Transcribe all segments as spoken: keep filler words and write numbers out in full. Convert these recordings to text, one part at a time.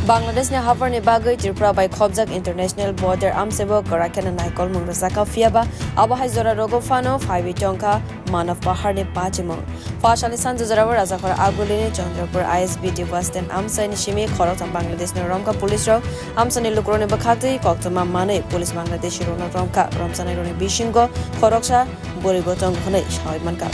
Bangladeshni haphar ni bagwi Tripura bai khopjak international border amsebo kwrak kheno naikolmung rwjakha, phiyaba abo hai jora rogo phano phaiwi tongkha Manav Pahar ni pachimung. Pha salni sanjwk jorao Rajakhor Agulini Chandrapur I S B T bus stand amchaini simi khoroktham Bangladeshni romkha police rok. Amchaini lukurokni bwkhaktwi koktwma manwi police Bangladeshi rokno romkha. Romchanai rokni bisingo khoroksa bwrwibo tongo hwnwi sawi mankha.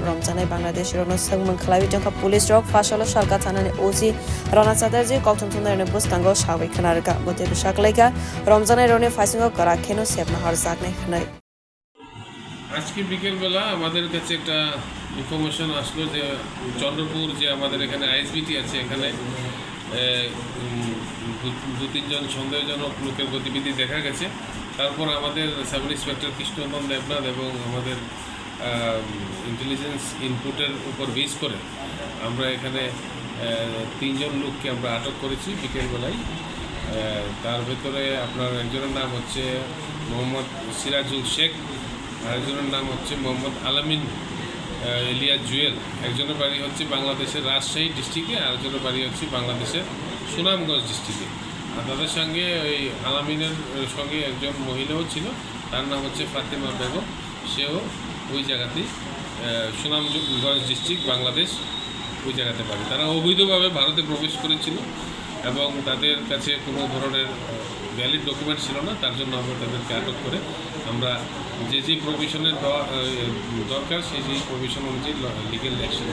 Romchanai Bangladeshi rokno swngmung khlaiwi tongkha police rok. Pha salo Salka thanani O C Rana Chatterjee koktwma thumnairokni bwskango sawi khna rwkha. Bo teibo saklaikha, romchanai rokni phaisingo kwrak kheno sepna horjaknai hwnwi. আজকে বিকেলবেলা আমাদের কাছে একটা ইনফরমেশন আসলো যে চন্দ্রপুর, যে আমাদের এখানে আইএসবিটি আছে, এখানে এ, উম, দু দু তিনজন সন্দেহজনক লোকের গতিবিধি দেখা গেছে। তারপর আমাদের সাব ইন্সপেক্টর কৃষ্ণনন্দ দেবনাথ এবং আমাদের আহ, ইন্টেলিজেন্স ইনপুটের উপর বেস করে আমরা এখানে, আহ, তিনজন লোককে আমরা আটক করেছি বিকেলবেলায়। আহ, তার ভেতরে আপনার একজনের নাম হচ্ছে মোহাম্মদ সিরাজুল শেখ, আরেকজনের নাম হচ্ছে মোহাম্মদ আলামিন, আহ, এলিয়াস জুয়েল। একজনের বাড়ি হচ্ছে বাংলাদেশের রাজশাহী ডিস্ট্রিক্টে, আরেকজনের বাড়ি হচ্ছে বাংলাদেশের সুনামগঞ্জ ডিস্ট্রিক্টে। আর তাদের সঙ্গে ওই আলামিনের সঙ্গে একজন মহিলাও ছিল, তার নাম হচ্ছে ফাতেমা বেগম। সেও ওই জায়গাতেই, আহ, সুনামগঞ্জ ডিস্ট্রিক্ট, বাংলাদেশ, ওই জায়গাতে বাড়ি। তারা অবৈধভাবে ভারতে প্রবেশ করেছিল এবং তাদের কাছে কোনো ধরনের, আহ, ভ্যালিড ডকুমেন্ট ছিল না, তার জন্য আমরা তাদেরকে আটক করে আমরা যে যে প্রভিশনের দ-, আহ, দরকার, সেই সেই প্রভিশন অনুযায়ী ল-, legal action.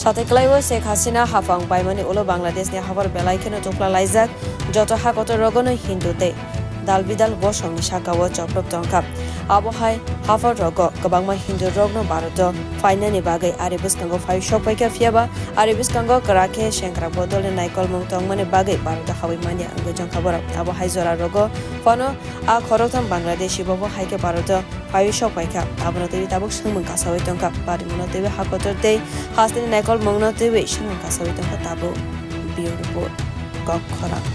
Sateklaiwo Sheikh Hasina haphang paimani ulo Bangladeshni haphar belai kheno tupla laijak, joto hakotor rogono Hindu tei dalbidal bosongni sakao choprop tongkha. Abo hai haphar rogo kwbangma Hindu rokno Bharoto phainani bagwi ari bwskango phai sokpaikha, phiyaba ari bwskango kwrak khe sengkrak bodolni naikolmung tongmani bagwi Bharoto hawi manya wngwi jongkha borok. Abo hai jora rogo phano a khoroktham Bangladeshi bobo hai khe Bharoto phaiwi sokpaikha. Abono twiwi tabuk swngmung kasawi tongkha. Parimungno twiwi hakotor tei hasteni naikolmungno twiwi swngmung kasawi tongkha tabuk. Bureau Report, Kok Khorang.